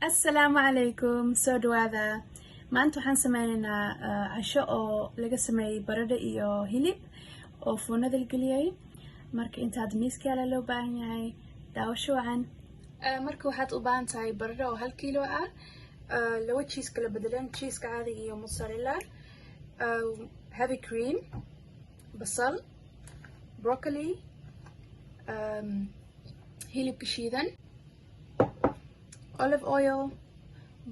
Asalaamu calaykum, soo dhawaada. Maanta waxaan sameyneynaa casho oo laga sameeyey baradho iyo hilib oo foornada la geliyey. Marka intaad miiska yaala loo baahan yahay. Daawasho wacan. Marka waxaad u baahan tahay baradho oo 1 kiilo ah, laba cheese kala bedelan, cheeseka caadiga iyo mozzarella, heavy cream, basal, broccoli, hilibka shiidan, olive oil,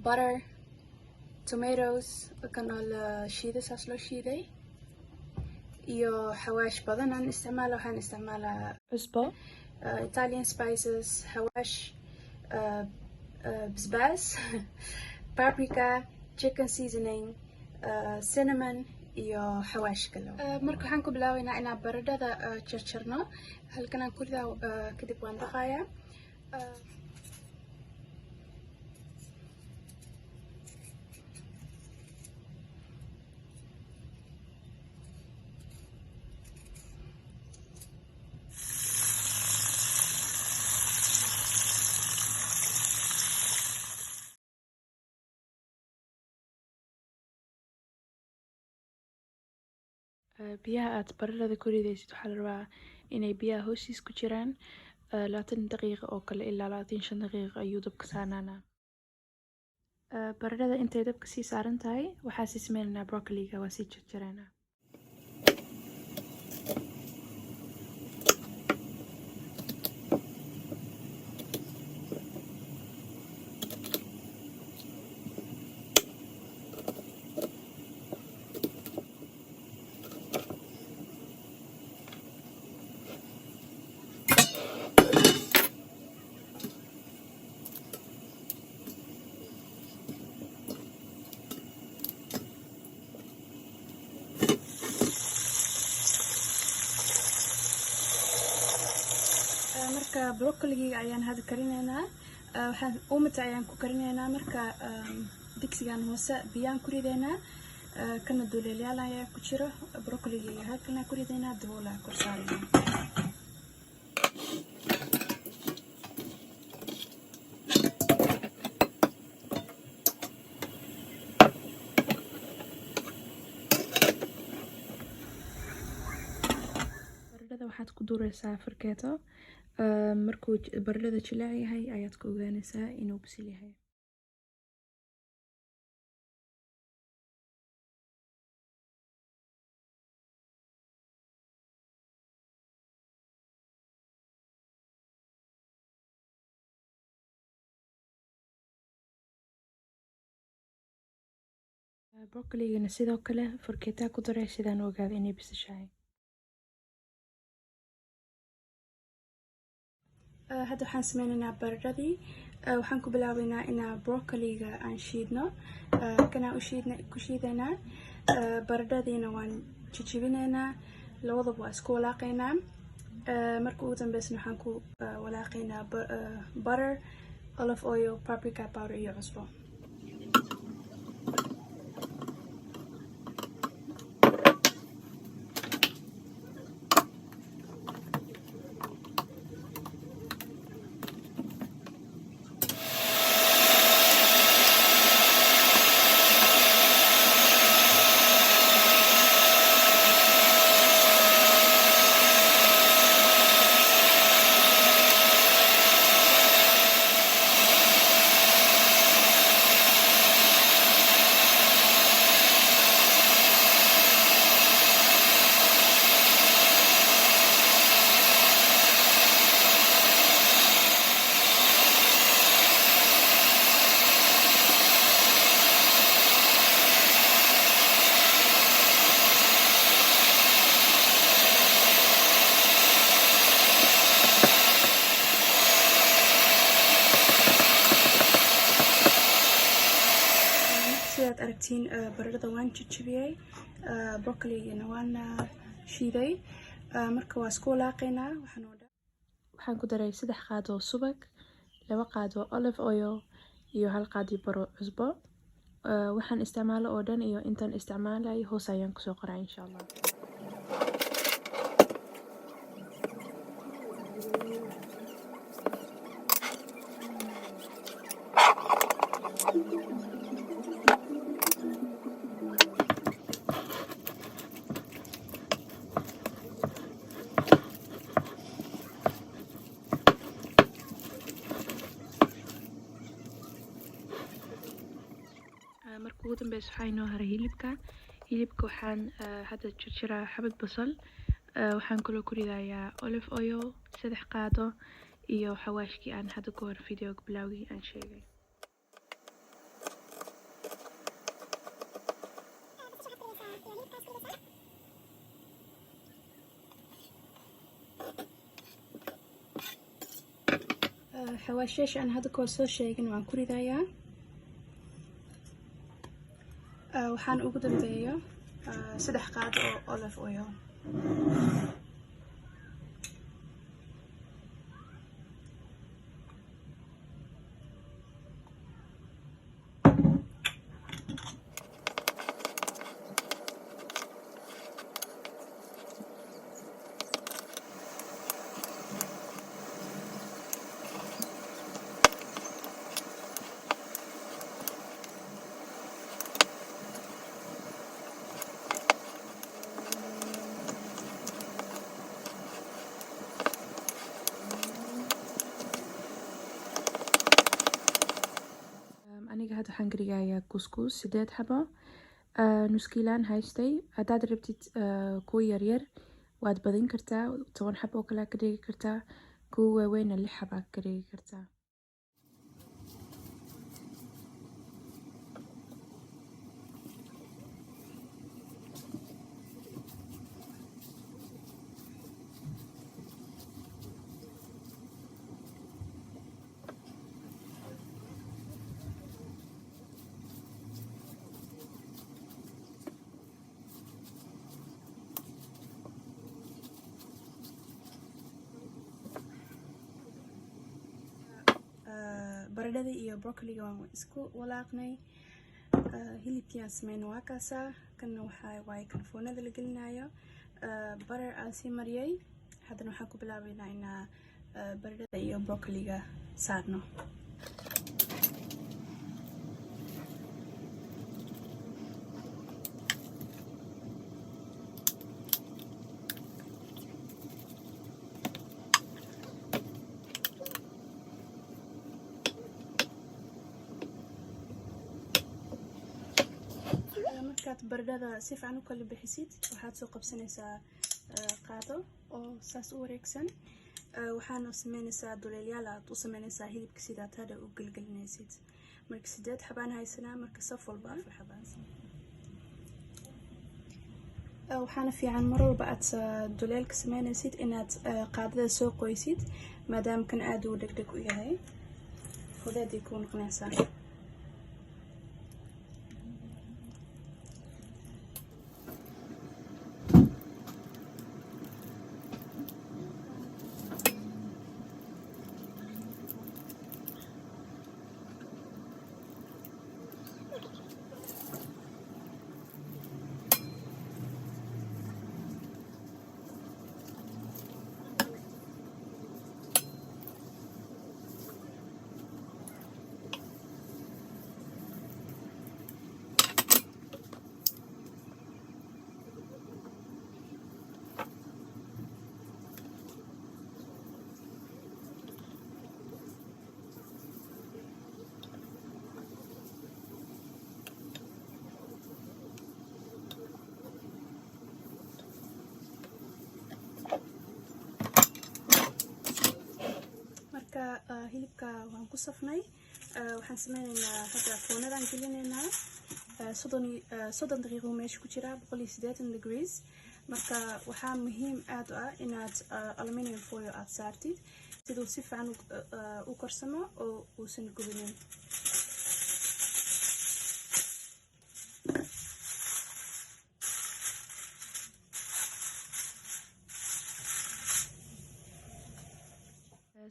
butter, tomatoes kan oo la shiiday, saas loo shiiday, iyo xawaash badan aan isticmaala. Waxaan isticmaalaa cusbo, Italian spices, xawaash, basbaas, paprika, chicken seasoning, cinnamon iyo xawaash kale. Marka waxaan ku bilaabeynaa inaan baradhada jarjarno. Halkan aan ku ridaa, kadib waan dhaqayaa. Biyaha aad baradhada ku ridaysid waxaa la rabaa inay biyaha hoostiis ku jiraan 20 daqiiqo oo kale ilaa 25 daqiiqo ayuu dabka saarnaanaa. Baradhada intay dabka sii saaran tahay, waxaa sii sameynaynaa broccoliga, waa sii jarjaraynaa. Marka broccoligiga ayaan hadda karinaynaa. Waxaan uumita ayaan ku karinaynaa. Marka digsigan hoose biyaan ku ridaynaa, kana duleelyaal ayaa ku jiro. Broccoligiga halkan ku ridaynaa, daboolaa kor saaraynaa. Baradhada waxaad ku dureysaa fargeeto. Markuu baradhada jileec yahay ayaad ku ogaanaysaa inuu bisil yahay. Broccoli-gana sidoo kale fargeetaa ku daray sidaan u ogaado inay bisishahay. Hadda waxaan sameynaynaa baradhadii. Waxaan ku bilaabeynaa inaa broccoliga aan shiidno. Kanaa ushiidna ku shiidaynaa. Baradhadiina waan jijibinaynaa, labadaba waa isku walaaqaynaa. Marka ugu dambeysna waxaan ku walaaqaynaa butter, olive oil, paprika powder iyo cusbo. Sidaad aragtiin, baradhada waan jajabiyey, broccoligana waan shiiday. Marka waa isku walaaqaynaa. Waxaan ku daray 3 qaado oo subag, 2 qaado oo olive oil iyo 1 qaado baro cusbo. Waxaan isticmaalo oo dhan iyo intaan isticmaalay hoos ayaan kusoo qoraa, insha Allah. Qaybka ugu dambeysa waxaa inoo haray hilibka. Hilibka waxaan hadda jarjaraa xabad basal. Waxaan kaloo ku ridayaa olive oil 3 qaado iyo xawaashkii aan hadda ka hor videoga bilowgii aan sheegay. Xawaashayaasha aan hadda kahor soo sheegin waan ku ridayaa. Waxaan ugu dambeeyo 3 qaado oo olive oil. Aniga hadda waxaan karigayaa kuskus 8 xabo. Nus kiilaan haystay. Haddaad rabtid kuwa yaryar waad badin kartaa, 10 xabo oo kale ka dhigi kartaa, kuwa waaweynna 6 xabaa ka dhigi kartaa. Baradhada iyo broccoliga waan isku walaaqnay. Hilibkii aan sameynay waa kaasaa. Kanna waxaa waaye kan foornada la gelinayo. Barar aan sii mariyay. Haddana waxaan ku bilaabeynaa inaa baradhada iyo broccoliga saarno. Markaad baradhada si fiican u kala bixisid, waxaad soo qabsanaysaa qaado oo saas u wareegsan. Waxaana sameynaysaa duleelyaal aad u sameynaysaa hilibka sidaad hadha u gelgelinaysid. Marka 8 xabaan haysanaa, marka saf walba 4 xabaan. Waxaana fiican mar walba aad duleelka sameynaysid inaad qaadada soo qoysid, maadaama kan aad uu dhegdheg u yahay. Fudeeday kuu noqonaysaa. Marka hilibka waan ku safnay. Waxaan sameynaynaa hadda foornadaan gelinaynaa. 30 daqiiqo meesha ku jira, 180 degrees. Marka waxaa muhiim aad u ah inaad aluminium foil aad saartid siduu si fiican u karsamo oo uusan gubinin.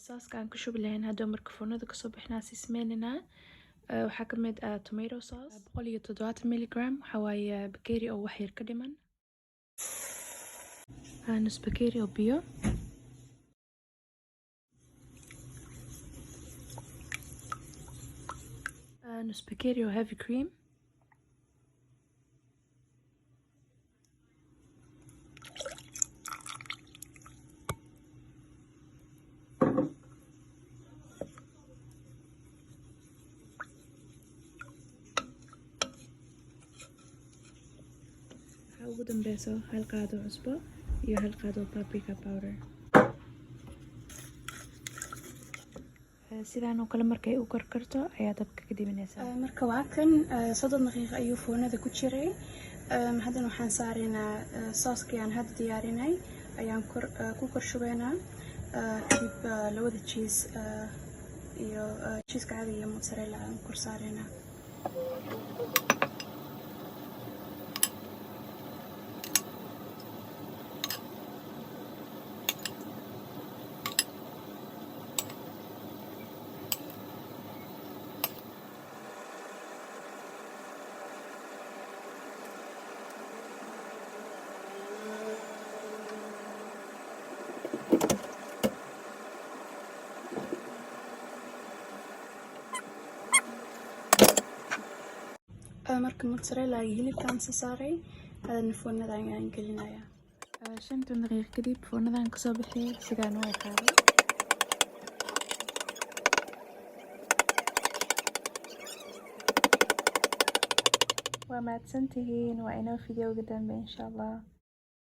Sooska aan ku shubi lahayn hadda marka foornada kasoo bixinaa sii sameynaynaa. Waxaa ka mid ah tomato sauce 170 milligram, waxaa waaye bakeeri oo wax yar ka dhiman, nus bakeeri oo biyo, nus bakeeri oo heavy cream, Ugu dambeyso hal qaado cusbo iyo hal qaado paprika powder. Sidaan oo kale markay u karkarto ayaa dabka ka dibinaysaa. Marka waa kan, 30 daqiiqo ayuu foornada ku jiray. Haddana waxaan saaraynaa sauce-kii aan hadda diyaarinay ayaan kor ku kor shubaynaa. Kadib labada cheese iyo cheese-ka caadiga iyo mozzarella aan kor saaraynaa. Marka mozzarella iyo hilibkaan soo saaray, hadana foornada ayaan gelinayaa. 15 daqiiqo kadib foornadan kasoo bixiyay, sidaan u ekaaday. Waa mahadsantihiin, waa inoo video-ga dambe, insha Allah.